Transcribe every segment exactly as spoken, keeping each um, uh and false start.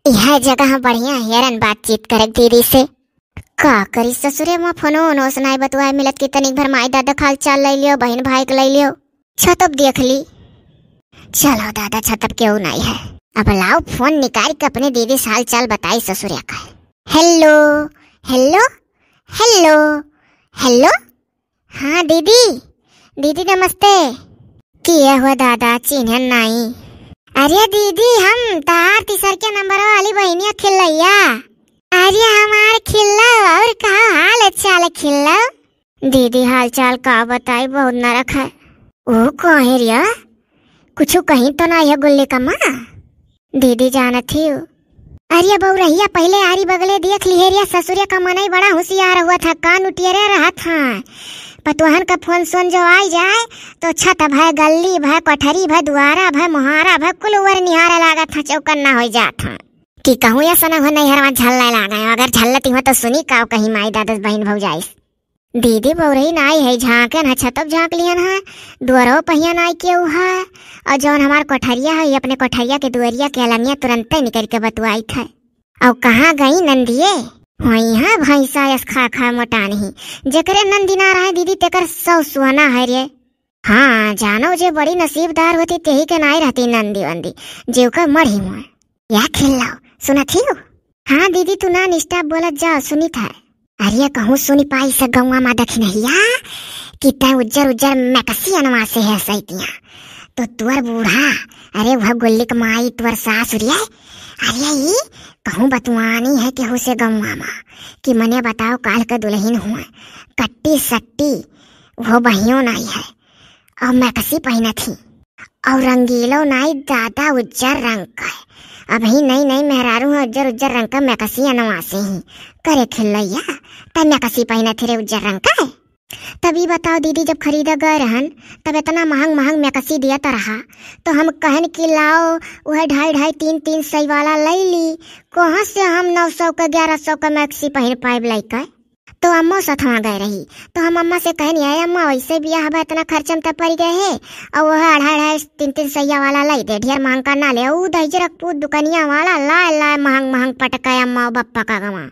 यह जगह बढ़िया हेरन बातचीत करे दीदी से। का करी ससुरे, मा फोनो ओनो से नाई बतुआए मिलत कि तनिक भर माई दादा के हाल चाल लइ लियो, बहिन भाई के लइ लियो, छतप देख ली। चलो दादा, छतप केहू नाई है। अब लाओ फोन निकाल के अपने दीदी से हाल चाल बताई ससुरे का। हेलो, हेलो, हेलो, हेलो। हाँ दीदी, दीदी नमस्ते। किए हो दादा, चिन्हन नाई? अरे दीदी, हम तहार तीसर के नंबर वाली बहिनिया खिल्लैया। अरे हमार खिल्लो, और का हाल चाल खिल्लो? दीदी हाल चाल का बताई, बहुत नरक है। ओ कहे रिया, कुछ कहीं तो ना है गुल्ली का माँ? दीदी जानत ही हो। अरे बउरहिया, पहले आरी बगले देख लिहे रिया, ससुरे का मनई बड़ा होशियार हुआ था, कान उटियरे रहत हाँ। पतोहन का फोन सोन जो आई जाए, तो छत भय, गल्ली भय, कोठरी भय, दुआरा भय, मुहारा भय, कुल ओर निहारे लागत हाँ, चौकन्ना हो जात हाँ। कि कहूँ या सना हो नैहरवा झल्ले लागे, अगर झल्लती हो तो सुनी काव कहीं माई दादस बहिन भौजाइस। दीदी बउरही नाई है, झाँके न छतप झाँक लिहन है, दुअरवा पहिया नाई केहू है, और जौन हमार कोठरिया है, ये अपने कोठरिया के दुअरिया के अलंगिया तुरंते निकल के बतुआइत है। और कहाँ गई नंदिये? होई है भैंसा यस खा खा मोटान ही, जेकरे नंदी ना रहे दीदी, तेकर सौ सुहाना है रे। हाँ, जानो जे बड़ी नसीबदार होती, तेही के नाई रहती नंदी वंदी, जेवकर मढ़ी हुआ। या खिल्लाओ, सुनत ही हो? हाँ दीदी, तू ना निष्ठा बोलत जाओ, सुनित है। अरे कहूँ सुनी पाई से गौवा मा दखिनहिया कि तै उज्जर उज्जर मैकसी अनवा से है सैतिया। तो तुअर बूढ़ा, अरे वह गुल्लिक माई तुअर सास उरिया, अरे ई कहूँ बतुआनी है केहू से गौवा मा कि मने बताओ काल के दुल्हन हुआ, कट्टी सट्टी वो बहियों नाई है। और मैकसी पहिनत ही। और रंगीलो नाई दादा उज्जर रंग का है। अबही नई नई मेहरारू हैं उज्जर उज्जर रंग का मैकसी अनवासे ही। करे खिल्लैया, तब मैकसी पहिनत ही रे उज्जर रंग का है। तब ई बताओ दीदी, जब खरीदा गए रहन, तब इतना महंग महंग मैकसी दिया त रहा, तो हम कहन कि लाओ वह ढाई ढाई तीन तीन सौ वाला लई ली। कहाँ से हम नौ सौ का ग्यारह सौ का मैकसी पहिन पाइब लइका? तो अम्मो सथवा गए रही। तो हम अम्मा से कहनी, "ए अम्मा, वैसे बियाह बा, इतना खर्चा में त पड़ गए है, और वह अढ़ाई अढ़ाई तीन तीन सैया वाला लाई दे, ढेर महंगा ना ले।" ऊ दहिजरक पूत दुकनिया वाला लाए लाए महंग महंग पटकाए अम्मा और बप्पा का गवा।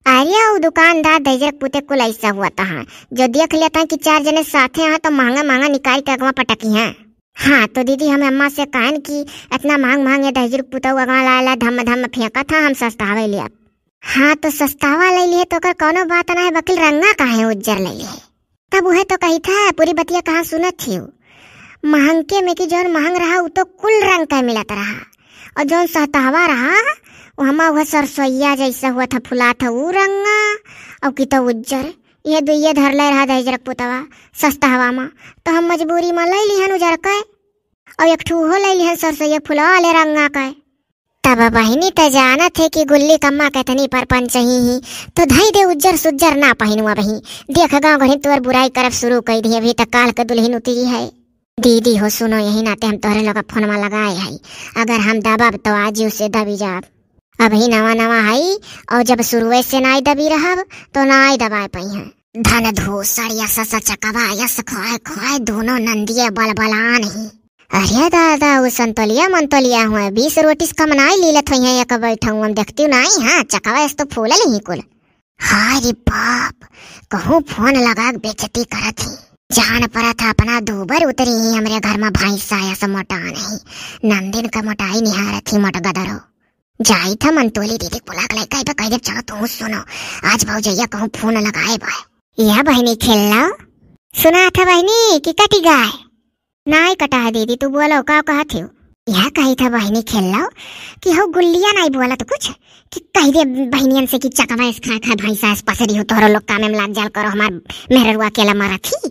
अरे ऊ दुकानदार दहिजरक पूते कुल ऐसा हुआ था, जो देख लेता है कि चार जने साथे हैं तो महंगा महंगा निकाल के अगवा पटकी हैं। हाँ तो दीदी, हम अम्मा से कहन कि इतना महंग महंग ये दहिजरक पूता अगवा लाए लाए धम धम फेंका था, हम सस्ता हवे लिया। हाँ, तो सस्तावा ले लिए तो ओकर कौनो बात ना है, बकिल रंगा काहे उज्जर ले लिए? तब उहे तो कही था, पूरी बतिया कहाँ सुनत थी? महंगे में कि जौन महंग रहा, उ तो कुल रंग का मिलत रहा, और जौन सस्तावा रहा, वो हमा वह सरसोईया जैसा हुआ था, फुला था उ रंगा, और कि तो उज्जर। ये दुइये धर ले रहा दहिजरक पुतवा सस्तावा मा, तो हम मजबूरी मा ले लिहन उजर के, और एक ठू हो ले लिहन सरसोईया फुला ले रंगा के। तब बहिनी त जानत है कि गुल्ली कम्मा केतनी परपंच ही ही, तो धई दे उज्जर सुज्जर ना पहिनुआ बही। देख गाँव घड़ी तोर बुराई करब शुरू कई दी, अभी तक काल के दुल्हन उतरी है। दीदी हो सुनो, यही नाते हम तोहरे लोग फोनमा लगाए है, अगर हम दबब तो आज उसे दबी जाब। अभी नवा नवा है, और जब शुरुए से नाई दबी रहब तो नाई दबाए पई हैं। धन धूसर यस सचकवा यस खोए खोए दोनों नंदिये बलबलान ही। अरे दादा, उ संतोलिया मंतोलिया हुए, बीस रोटी से कम नाई लीलत हुई हैं एक बैठा हुआ, देखती नाई, हाँ, चकवा यस तो फूलल ही कुल। हाय रे बाप, कहूँ फोन लगा के बेइज्जती करत ही। जान परत है अपना दूबर उतरी ही हमरे घर में भैंसा यस मोटान ही। नंदिन का मोटाई निहारत ही मोट गदरो। जाई था मंतोली दीदी बुला के लेके आइबे, कह देब, "चलो तू सुनो, आज भौजैया कहूँ फोन लगाए बा।" यह बहिनी खेल लो। सुना था बहिनी कि कटी गाय? नाई कटा है दीदी, तू बोलो, का कहत हो? यह कही था बहिनी खेल लो कि हो गुल्लिया नाई बोलत कुछ, कि कह दे बहिनियन से कि चकवा इस खा खा भैंसा इस पसरी हो, तोहरो लोग कामे में लाग जाल करो, हमार मेहररुआ अकेला मारत ही।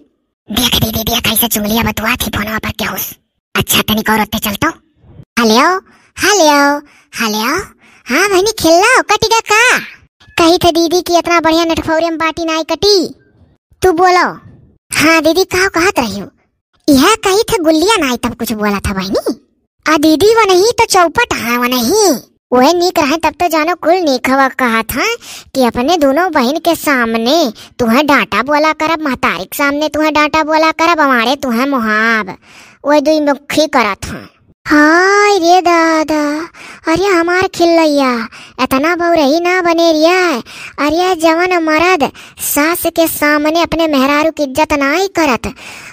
देख दीदी, देख कैसे चुंगलिया बतुआ थी फोनवा पर केहू से। अच्छा, तनिक और उत्ते चलतो। हेलो, हेलो, हेलो। हाँ बहिनी, खेल लो, कटी गा का? कही थे दीदी कि इतना बढ़िया नेटफौरे में बाटी नाई कटी। तू बोलो। हाँ दीदी, का कहत रही हो? यह कही थे गुल्लिया नाई तब कुछ बोला था बहिनी। आ दीदी, वो नहीं तो चौपट है, वो नहीं। वह नीक रहे तब तो जानो कुल नीक हवा कहत है कि अपने दोनों बहिन के सामने तुहें डांटा बोला करब, महतारी के सामने तुहें डांटा बोला करब, अवारे तुहें मोहाब। वह दुई मुखी करत हैं। हाय रे दादा, अरे हमार खिल्लैया, एतना बउरही ना बने रिया। अरे जवन मरद सास के सामने अपने मेहरारू के इज्जत नाई करत,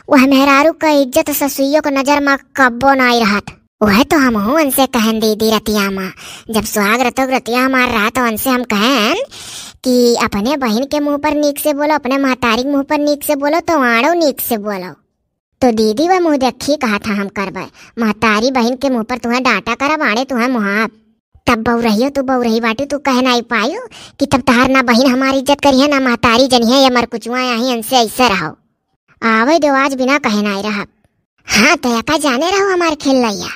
वह मेहरारू का इज्जत ससुइयो के नजर मा कब्बो नाई रहत। वह तो हमहू उनसे कहन दीदी रतिया मा, जब सुहाग रतोक रतिया हमार रहत, उनसे हम कहन कि अपने बहिन के मुँह पर नीक से बोलो, अपने महतारी के मुँह पर नीक से बोलो, तो आड़ो नीक से बोलो। तो दीदी वह मुँह देखी कहत ह हम करबै, महतारी बहिन के मुँह पर तुहें डाँटा करब, आड़े तुहें मुहाब। तब बउरहियो तू बउरही बाटू, तू कह नाई पायू कि तब तहार ना बहिन हमार इज्जत करिहे, ना महतारी जनिहे, ये मरकुचुआ यहीं इनसे ऐसे रहो। आवे दो, आज बिना कहे नाई रहब। हाँ, तो एका जाने रहो हमार खिल्लैया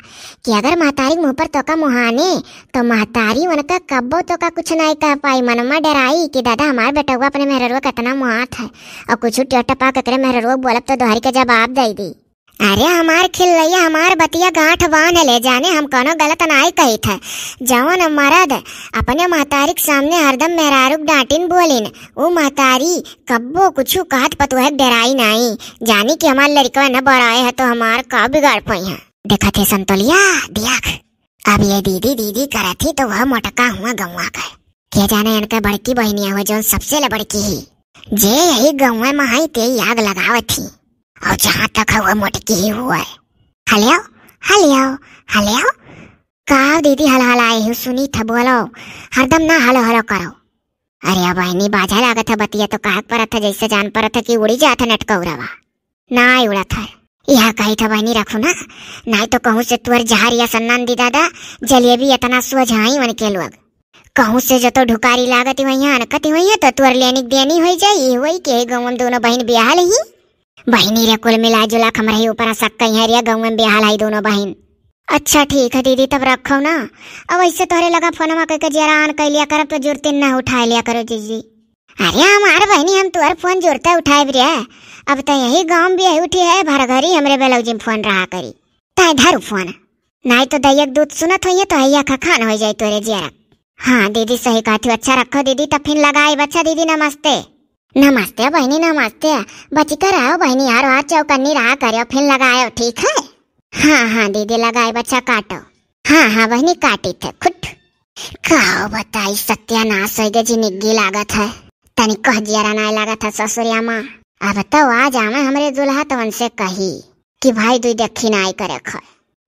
कि अगर महतारी के मुँह पर तोका मुहाने, तो महतारी उनका कब्बो तोका कुछ नाई कह पाई। मनमा डराई कि दादा हमार बेटउआ अपने मेहररुआ केतना मुहात है, और कुछ टेढ़ टपाक एकरे मेहररुआ बोलब तो दोहरी के जवाब दे दी। अरे हमार खिल्लैया, हमार बतिया गांठ बांध ले, जाने हम कौनो गलत नाई कहित है। जवन मरद अपने महतारी के सामने हरदम मेहरारू के डांटिन बोलिन, उ महतारी कब्बो कुछु कहत पतोह के डराई नाई। जानी कि हमार लड़कवा न बड़ाए है तो हमार का बिगाड़ पइहैं। देखत है संतोलिया, दियाख, अब ये दीदी दीदी करत ही तो वह मोटका हुआ गौवा के। के जाने इनका बड़की बहिनिया हुआ जौन सबसे ले बड़की ही। जे यही गौवा में हई ते ही आग लगावत ही। और जहाँ तक है वह मोटकी ही हुआ है। हलियो, हलियो, हलियो। का दीदी हल हल आए हो, सुनी था बोलो। हरदम ना हलो हलो करो। अरे अब बहिनी बाझा लागत है बतिया तो कहक परत है जैसे जान परत है कि उड़ी जात है नेटकौरवा। नाई उड़त है। यह कही था बहिनी रखू ना, नाई तो कहूँ से तुअर जहर या सन्नान दी दादा, जलेबी इतना सोझाई उनके लोग। कहूँ से जो तो ढुकारी लागत ही वहीं अनकत ही वहीं तो तुअर लेनिक देनी होई जाई, ये होई के गाँव में दोनों बहिन बियाहल ही। बहिनी रे कुल मिला जुला के हमरे ही ऊपर शक कहीं है रे गाँव में बियाहल है दोनों बहिन। अच्छा ठीक है दीदी, तब रखो ना। अब ऐसे तोहरे लगा फोनवा कइके जरा आन कइ लिया करब तो जुरतिन ना उठाए लिया करो जीजी। अरे हमार बहिनी, हम तुअर फोन जुरते उठाएब रे। अब तो यही गाँव में बियाही उठी है, भर घरी हमरे बेलौजी में फोन रहा करी। ताई धरू फोन, नाई तो दैयक दूत सुनत होइए तो हैया खखान हो जाए तोरे जियरा। हाँ दीदी सही कहती हो। अच्छा रखो दीदी, तब फिर लगाई। अच्छा दीदी नमस्ते। नमस्ते बहिनी नमस्ते। बचिकर आओ बहिनी, यार आज चौकन्नी रहा करो, फिर लगाओ ठीक है। हाँ हाँ दीदी लगाई, बच्चा काटो। हाँ हाँ बहिनी काटी थे खुट। का बताई सत्यानाश होइगे जिनिग्गी लागत है। तनी कह जियरा नाय लागत है ससुरिया माँ। अब तो आ जावे हमरे दुल्हा तो उनसे कही कि भाई दुई देखी नाय करे ख।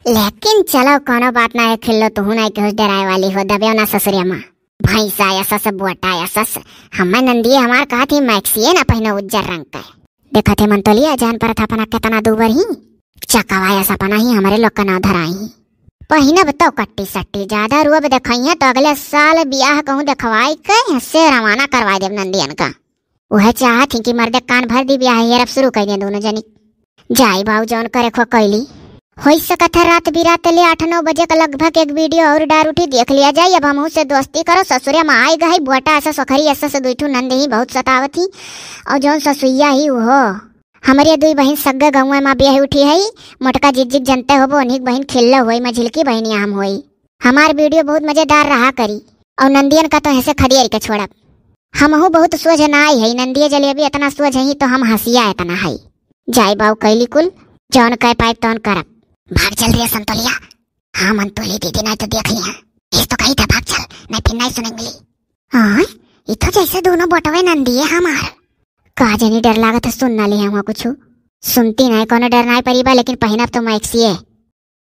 लेकिन चलो कोनो बात ना है, खिल्लो तुहू नाय केहू डराए वाली हो, दबे ना ससुरिया माँ। भैंसा ऐसा से बोटा ऐसा से। हमें नंदिये हमार कहा थी मैक्सिए ना पहने उज्जर रंग का। देखत है मंतोलिया, जान परत अपना केतना दूबर ही। चकवा या सपना ही हमरे लोग का नाव धराई ही। पहिनब तो कट्टी सट्टी, ज्यादा रोब देखइहे तो अगले साल बियाह कहूँ देखवाई के से रवाना करवाई देब नंदियन का। उहे चाहत ही कि मर्दे कान भर दी बियाह हेरब शुरू कर दे दोनों जनी। जाई बाऊ जौन करे खो कैली। होई सकत है रात बिरात ले आठ नौ बजे के लगभग एक वीडियो और डार उठी, देख लिया जाई। अब हमहू से दोस्ती करो, ससुरे में आई गई बोटा ऐसा सोखरी ऐसा से दुई ठू नंद ही बहुत सतावत ही। और जौन ससुइया ही उहो हमरे दुई बहिन सग्गे गौवे मा बियाही उठी है, मोटका जिज्जिक जनते होबो, उन्हीं के बहिन खिल्लो होई, मझिलकी बहिनिया हम होई। हमार वीडियो बहुत मजेदार रहा करी, और नंदियन का तो ऐसे खदियर के छोड़ब। हमहू बहुत सोझ ना आई है, नंदिया जलेबी इतना सोझ ही तो हम हंसिया इतना है। जाई बाऊ कैली कुल, जौन कह पाए तौन करब। भाग चल रे संतोलिया। हाँ मंतोली दीदी, नहीं तो देख लिया। इस तो कही था भाग चल, नहीं फिर नहीं सुनेंगे। हाँ, ई तो जैसे दोनों बोटवे नंदिये हमार। का जानी डर लागत है, सुन ना लिहे हुआ कुछ। सुनती नहीं, कोनो डर नहीं परी बा, लेकिन पहिनब तो मैक्सिए।